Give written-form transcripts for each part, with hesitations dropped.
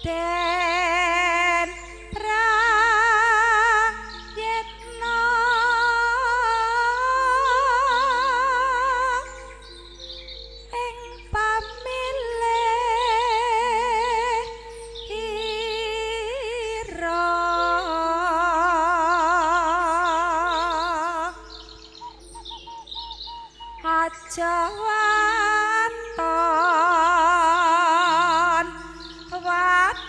Den prayitna ing pamilih ira aja waton wadon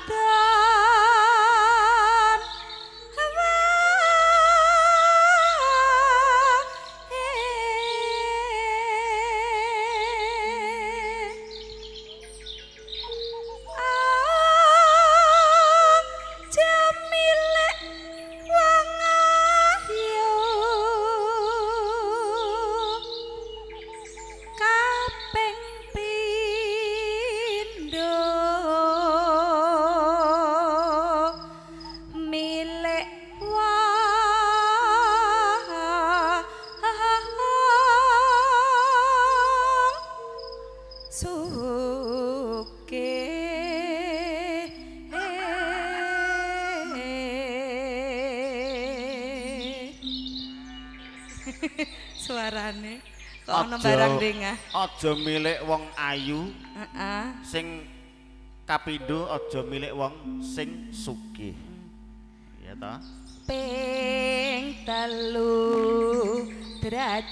wae aja milik wong ayu kaping pindho milik wong sugih. Suarane kok ana barang dengah. Aja milik wong ayu. Heeh. Sing kapindho aja milik wong sing sugih. Ya ta? Ping 3 derajat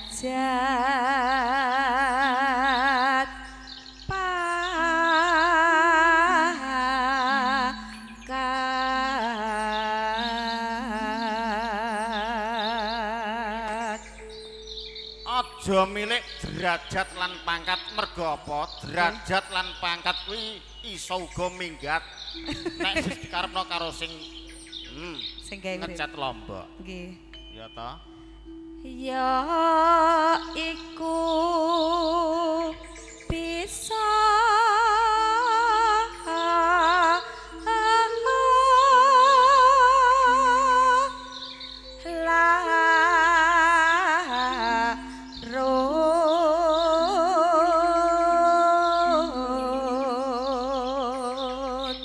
pangkat. Aja milik derajat lan pangkat mergo apa? Derajat lan pangkat kuwi iso uga minggat nek wis dikarepno karo sing Sing gawe urip. ngecat lombok. Nggih. Ya ta? Ya iku bisa larut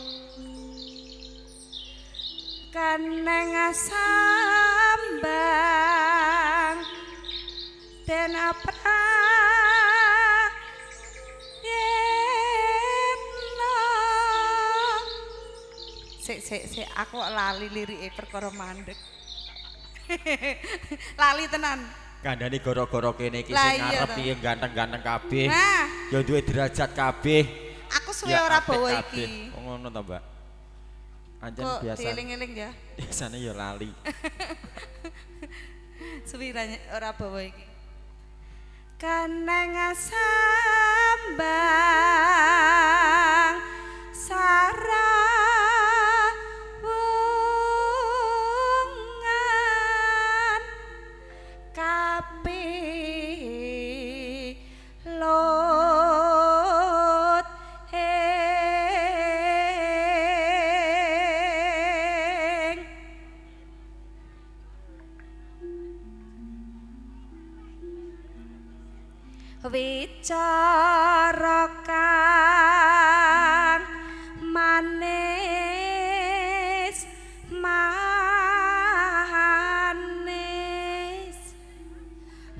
kaneng sambang den prayitna. Sik sik sik aku kok lali lirike perkara mandek. Lali tenan. Kandhane gara-gara kene iki Lah sing iya ngarep to. iki ganteng-ganteng kabeh. Nah, Ya duwe derajat kabeh. aku suwe Ya ora apik bawa kabeh. iki. Oh ngono to, Mbak. Anjen Kok biasa. dieling-eling ya. Biasane ya lali. Suwi ora bawa iki. Kaneng sambang sarawungan kapilut ing wicara kang manis manis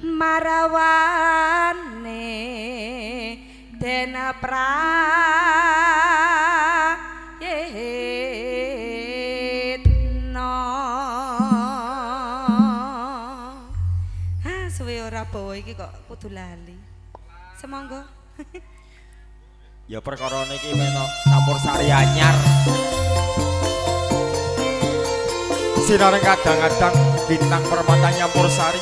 marawane den prayitna. Ha suwe ora bawa iki kok kudu lali. Semonggo. Ya perkara niki meno campur sari anyar. Sinareng kadang-kadang bintang permata nyampur sari.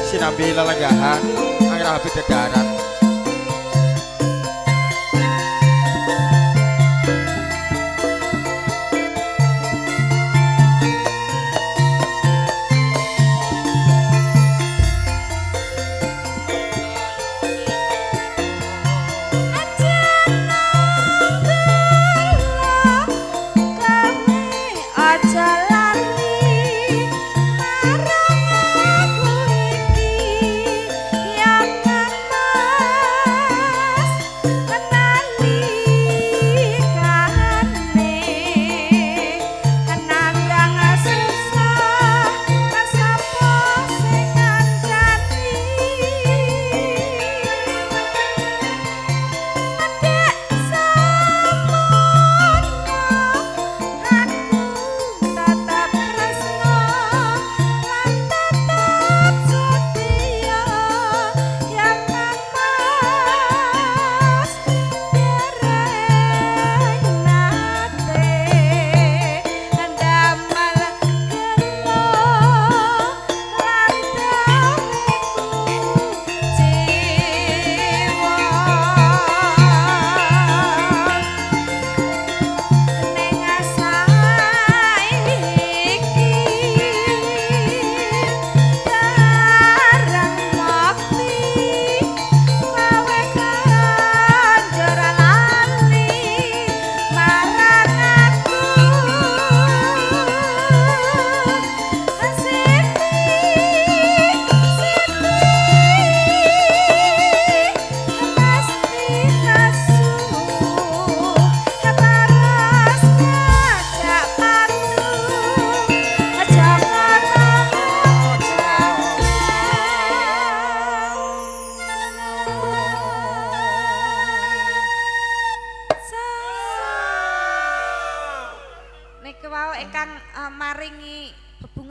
Sinambi lelenggahan angrah dedaran. Aja lali marang aku iki ya kang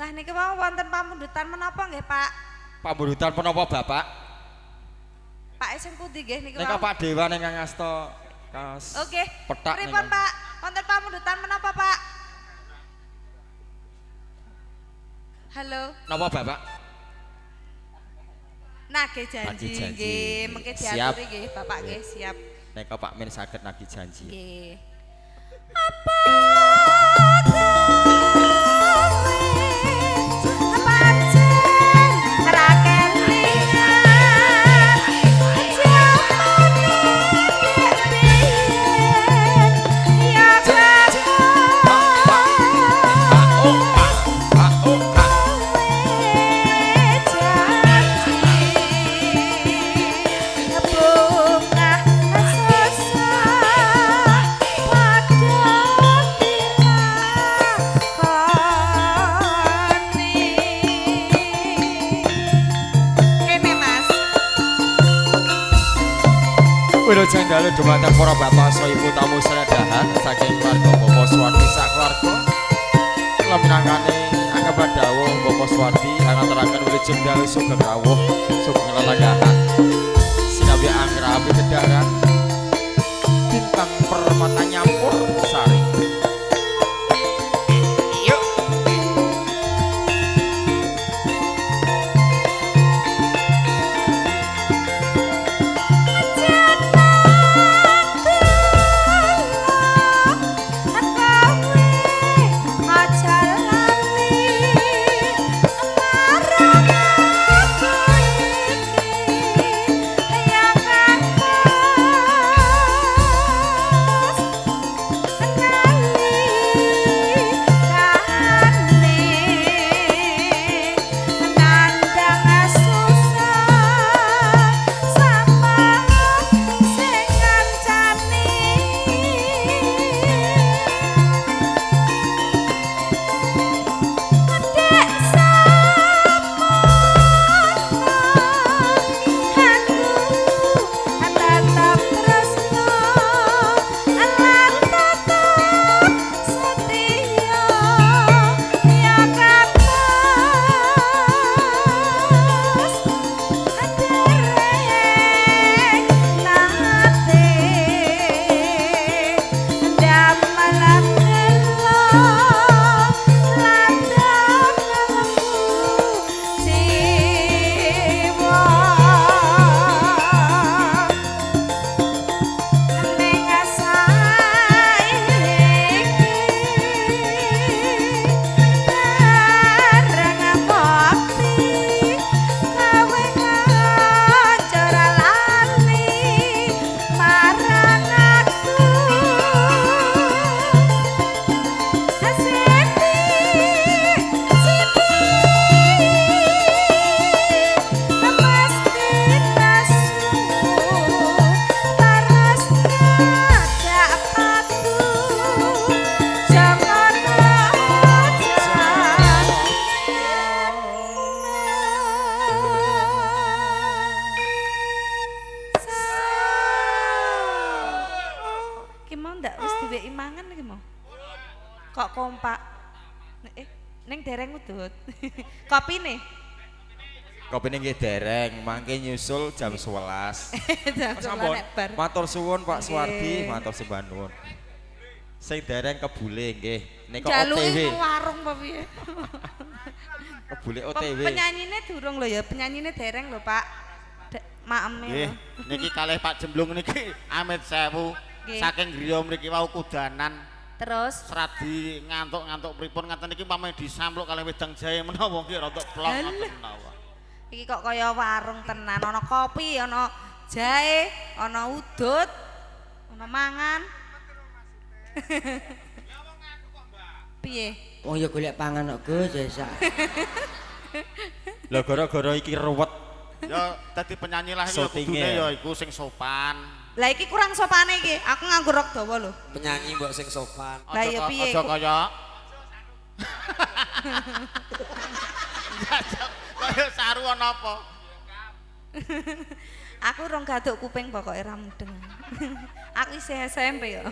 Bungah niki wau wonten pamundutan menapa nggih, Pak? Pamundutan menapa, Bapak? Pak sing pundi nggih niki wau? Nika Pak Dewan ingkang asta kaos. Oke. Petak. Pripun, Pak? Wonten pamundutan menapa, Pak? Halo. Napa, Bapak? Nagih janji nggih, mengke diaturi nggih, Bapak nggih siap. Nika Pak Min saged nagih janji. Nggih. Apa Wilujeng dalu dumateng para bapak saha ibu tamu sedahan saking keluarga Bapak Suwardi sakeluarga. Kula minangkani anggabat dawuh Bapak Suwardi ngaturaken wilujeng dalu sugeng rawuh sugeng lelanggahan. Sinabi anggrapi kedaran bintang permata nyampur sari. Kok kompak? Ning dereng udut. Kopine? Kopine nggih dereng, mangke nyusul jam 11. Jam 11. Matur suwun Pak Suwardi, matur sembah nuwun. Sing dereng kebule nggih. Nika OTW. Jaluke warung apa piye? Kebule OTW. Penyanyine durung lho ya, penyanyine dereng lho Pak. Maeme. Nggih, niki kalih Pak Jemblung niki amit sewu. Saking griya mriki wau kudanan. Terus seradi ngantuk-ngantuk pripun ngaten niki pamane disampluk kalih wedang jahe menawa nggih rada plong ngoten menawa. Iki kok kaya warung tenan, ana kopi, ana jahe, ana udut, ana mangan. Piye? Wong ya golek pangan kok Gus ya sak. Lah gara-gara iki ruwet. Ya dadi penyanyi lah ya kudune ya iku sing sopan. Lah iki kurang sopane iki, aku nganggo rok dawa lho. Penyanyi mbok sing sopan. Lah ya piye? Aja kaya kaya saru ana apa? Aku rong gaduk kuping pokoke ra mudeng. Aku isih SMP ya.